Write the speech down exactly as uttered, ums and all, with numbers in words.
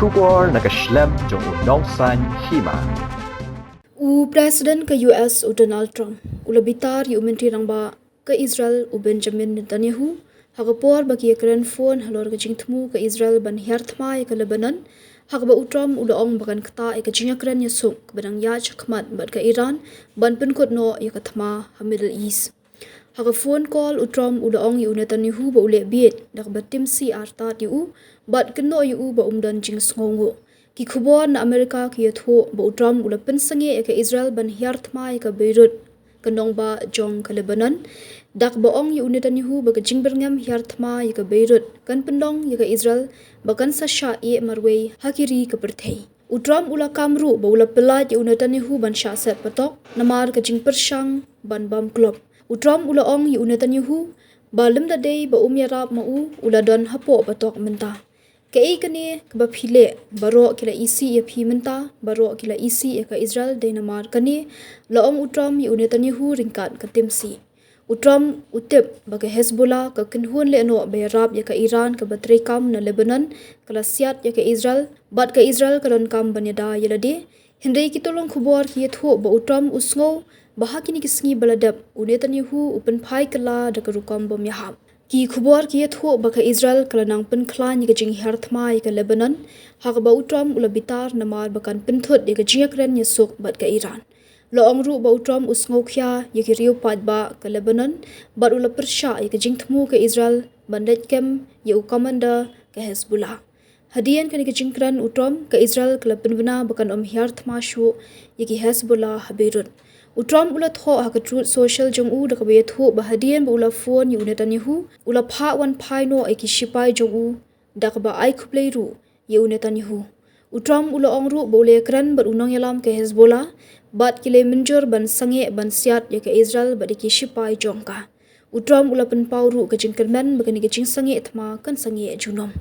Khubor na ka shlem jong u nongsaiñ hima. U President ka U S u Donald Trump u la bitar ïa u Myntri Rangbah ka Israel u Benjamin Netanyahu ha ka por ba ki ïakren phone halor ka jingthmu ka Israel ban hiar thma ïa ka Lebanon, ha kaba u Trump u la ong ba kan ktah ïa ka jingïakren ïasuk kaba dang ïaid shakhmat bad ka Iran ban pynkut noh ïa ka thma ha Middle East. Ha ka phone call u Trump u la ong ïa u Netanyahu ba u leh bieit da kaba tim sih artat ïa u bad kynnoh ïa u ba um don jingsngewnguh. Ki khubor na Amerika ki ïathuh ba u Trump u la pynsangeh ïa ka Israel ban hiar thma ïa ka Beirut, ka nongbah jong ka Lebanon, da kaba ong ïa u Netanyahu ba ka jingbyrngem hiar thma ïa ka Beirut kan pynlong ïa ka Israel ba kan sa shah ïeh marwei ha ki ri ka pyrthei. U Trump u la kam ruh ba u la pyllait ïa u Netanyahu ban shah set patok namar ka jingpyrshang ban bam klop. U Trump u la ong ïa u Netanyahu ba lymda dei ba um ïarap ma u, u la don hapoh patok mynta. Kaei kane kaba phi leh? Baroh ki la isih ïa phi mynta, baroh ki la isih ïa ka Israel, dei namar kane, la ong u Trump ïa u Netanyahu ryngkat ka tim sih. U Trump u tip ba ka Hezbollah, ka kynhun lehnoh ba ïarap ïa ka Iran kaba treikam na Lebanon, ka la siat ïa ka Israel, bad ka Israel ka donkam ban ïada ïa lade. Hynrei ki tyllong khubor ki ïathuh ba u Trump u sngew ba ha kine ki sngi ba la dep u Netanyahu u pynphai kylla da ka rukom bym ïahap. Ki khubor ki ïathuh ba ka Israel ka la nang pynkhlaiñ ïa ka jinghiar thma ïa ka Lebanon, ha kaba u Trump u la bitar namar ba kan pynthut ïa ka jingïakren ïasuk bad ka Iran. La ong ruh ba u Trump u sngewkhia ïa ki riew paidbah ka Lebanon bad u la pyrshah ïa ka jingthmu ka Israel ban leit kem ïa u commander ka Hezbollah. Hadien kane ka jingkren u Trump, ka Israel ka la pynbna ba kan ym hiar thma shuh ïa ki Hezbollah ha Beirut. U Trump u la thoh ha ka Truth Social jong u da kaba ïathuh ba hadien ba u la phone ïa u Netanyahu, u la phah wan phai noh ïa ki shipai jong u da kaba ai khublei ruh ïa u Netanyahu. U Trump u la ong ruh ba u la ïakren bad u nongïalam ka Hezbollah bad ki la mynjur ban sangeh ban siat ïa ka Israel bad ïa ki shipai jong ka. U Trump u la pynpaw ruh ka jingkyrmen ba kane ka jingsangeh thma kan sangeh junom.